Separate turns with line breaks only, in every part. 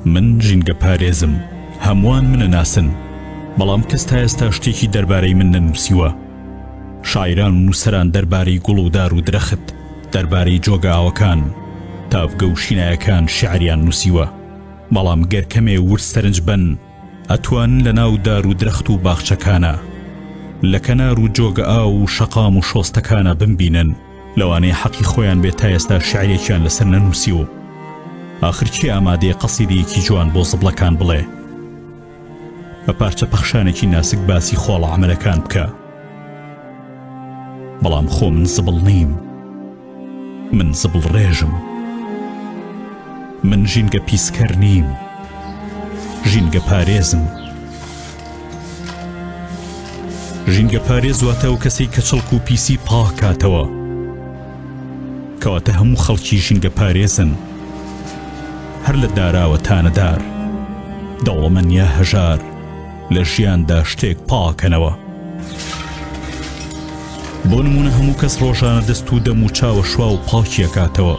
من ژینگەپارێزم، هەمووان من ئەناسن، بەڵام کەس تا ئێستا شتێکی دەربارەی من نەنووسیوە. شاعیران و نووسەران دەربارەی گوڵ و دار و درەخت، دەربارەی جۆگە ئاوەکان، تاڤگە و شینایەکان شیعریان نووسیوە، بەڵام گەر کەمێ ورد سەرنج بەن، ئەتوانن لە ناو دار و درەخت و باخچەکانا، لە کەنار و جۆگە ئاو و شەقام و شۆستەکانا بمبینن. لەوانەیە حەقی خۆیان بێ تا ئێستا شیعرێکیان لەسەر نەنووسیوم. ئاخر کێ ئامادەیە قەسیدەیەکی جوان بۆ زبڵەکان بڵێ؟ بە پارچە پەخشانێکی ناسک باسی خۆڵە عەمەلەکان بکە. بەڵام خۆ من زبڵ نیم. من زبڵ ڕێژم. من ژینگە پیسکەر نیم. ژینگە پارێزم. ژینگە پارێز واتە ئەو کەسەی کە چڵک و پیسی پاکاتەوە. کەواتە هەموو خەڵکی ژینگە پارێزن. هەر لە داراوە تا نەدار، دەوڵەمەند یا هەژار، لە ژیاندا شتێک پاکەنەوە. بۆ نموونە هەموو کەس ڕۆژانە دەست و دەم و چاوە شوا و پاکی ئەکاتەوە.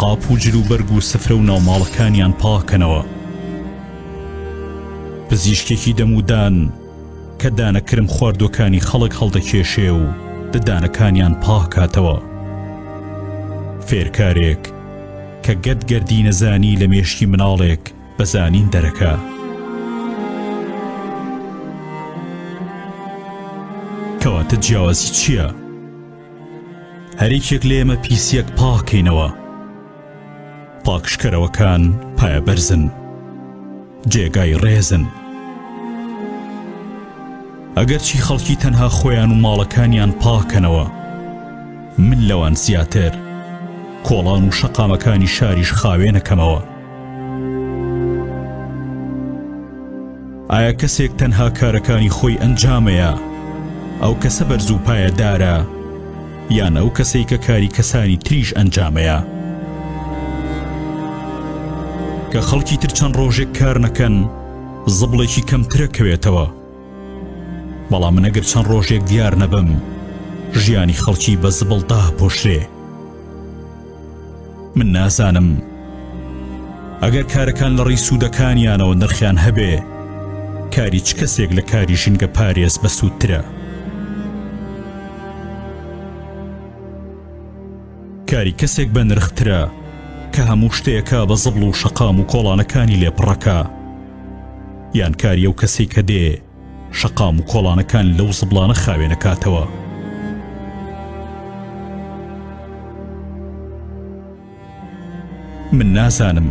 قاپ و جل و بەرگ و سفرە و ناوماڵەکانیان پاکەنەوە. پزیشکێکی دەم و دان کە دانە کرم خواردوەکانی خەڵک هەڵدەکێشێ و ددانەکانیان پاکاتەوە. فێرکارێک کە گەت گەردی نەزانی لە مێشکی مناڵێک بە زانین دەرەکا. کەواتە جیاوازی چییە؟ هەریەکێک لە ئێمە پیسیەک پاکەینەوە. پاکژکەرەوەکان پایەبەرزن، جێگای ڕێزن. ئەگەرچی خەڵکی تەنها خۆیان و ماڵەکانیان پاکەنەوە، من لەوان زیاتر کۆڵان و شەقامەکانی شاریش خاوێنەکەمەوە. ئایا کەسێک تەنها کارەکانی خۆی ئەنجامەیە ئەو کەسە بەرز و پایەدارە یان ئەو کەسەی کە کاری کەسانی تریش ئەنجامەیە؟ کە خەڵکی تر چەند ڕۆژێک کار نەکەن زبڵێکی کەمترە کەوێتەوە بەڵام من ئەگەر چەند ڕۆژێک دیار نەبم ژیانی خەڵکی بە زبڵ داپۆشرێ. من نازانم ئەگەر کارەکان لە ڕێی سوودەکانیانەوە نرخیان هەبێ کاری چ کەسێک لە کاری ژینگە پارێز بەسوودترە؟ کاری کەسێک بە نرخترە کە هەموو شتێکە بە زبڵ و شەقام و کۆڵانەکانی لێ پڕەکە یان کاری ئەو کەسەی کە دێ شەقام و کۆڵانەکان لەو زبڵانە خاوێنەکاتەوە. من نازانم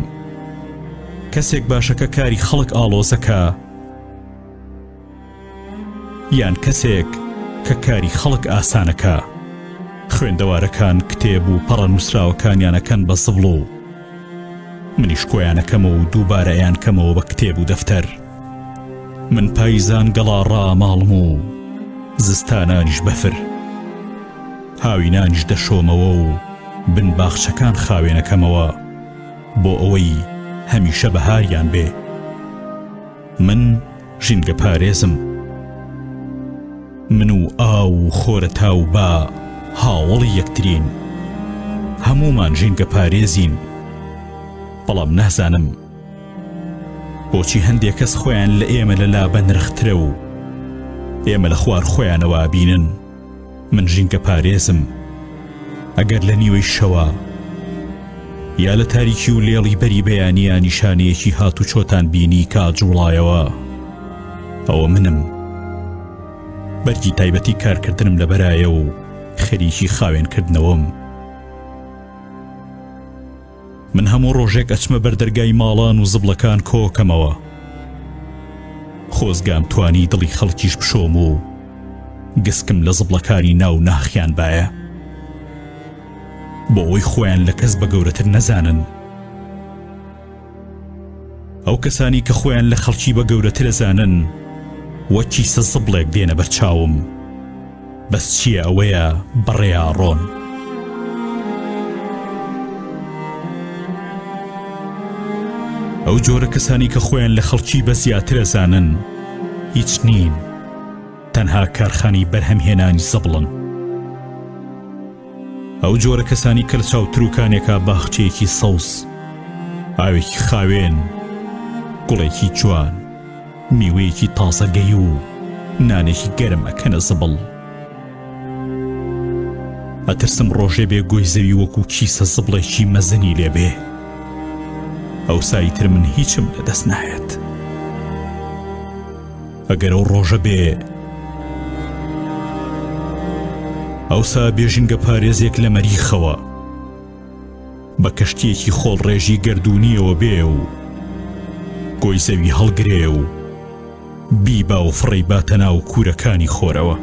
کەسێک باشە کە کاری خەڵک ئاڵۆزەکە یان کەسێک کە کاری خەڵک ئاسانەکە خوێندەوارەکان کتێب و پەڕە نووسراوەکانیانەکەن بە زبڵ و منیش کۆیانەکەمەوە و دووبارە ئەیانکەمەوە بە کتێب و دەفتەر. من پایزان گەڵا ڕاماڵم و زستانانیش بەفر. هاوینانیش دەشۆمەوە و بن باخچەکان خاوێنەکەمەوە بۆ ئەوەی هەمیشە بەهاریان بێ. من ژینگەپارێزم. من و ئاو و خۆرەتا و با هاوەڵی یەکترین. هەموومان ژینگەپارێزین. بەڵام نازانم بۆچی هەندێک کەس خۆیان لە ئێمە لەلا بەنرخترە و ئێمە لە خوار خۆیانەوە ئەبینن. من ژینگەپارێزم. ئەگەر لە نیوەی شەوا یا لە تاریکی و لێڵی بەری بەیانیا نیشانەیەکی هاتوچۆتان بینی کا جوڵایەوە ئەوە منم. بەرگی تایبەتی کارکردنم لەبەرایە و خەریکی خاوێنکردنەوەم. من هەموو ڕۆژێک ئەچمە بەر دەرگای ماڵان و زبڵەکان کۆکەمەوە. خۆزگام توانی دڵی خەڵکیش بشۆم و گسکم لە زبڵەکانی ناو ناخیان بایە. بۆ ئەوەی خۆیان لە کەس بە گەورەتر نەزانن. ئەو کەسانی کە خۆیان لە خەڵکی بە گەورەترەزانن وەک کیسە زبڵێک دێنە بەرچاوم. بەس چییە ئەوەیە بەڕێیا ڕۆن. ئەو جۆرە کەسانی کە خۆیان لە خەڵکی بە زیاترەزانن هیچ نین تەنها کارخانەی بەرهەمهێنانی زبڵن. ئەو جۆرە کەسانی کە لە چاو تروکانێکا باخچەیەکی سەوز. ئاوێکی خاوێن، گوڵێکی جوان، میوەیەکی تازەگەی و نانێکی گەرم ئەکەنە زبڵ. ئەترسم ڕۆژێ بێ گۆی زەوی وەکو کیسە زبڵێکی مەزنی لێ بێ. ئەوسا ئیتر من هیچم لە دەست نایەت. ئەگەر ئەو ڕۆژە بێ، ئەوسا بێ ژینگەپارێزێک لە مەریخەوە بە کەشتییەکی خۆڵڕێژی گەردوونییەوە بێ و گۆی زەوی هەڵگرێ و بیبا و فڕێی باتە ناو کوورەکانی خۆرەوە.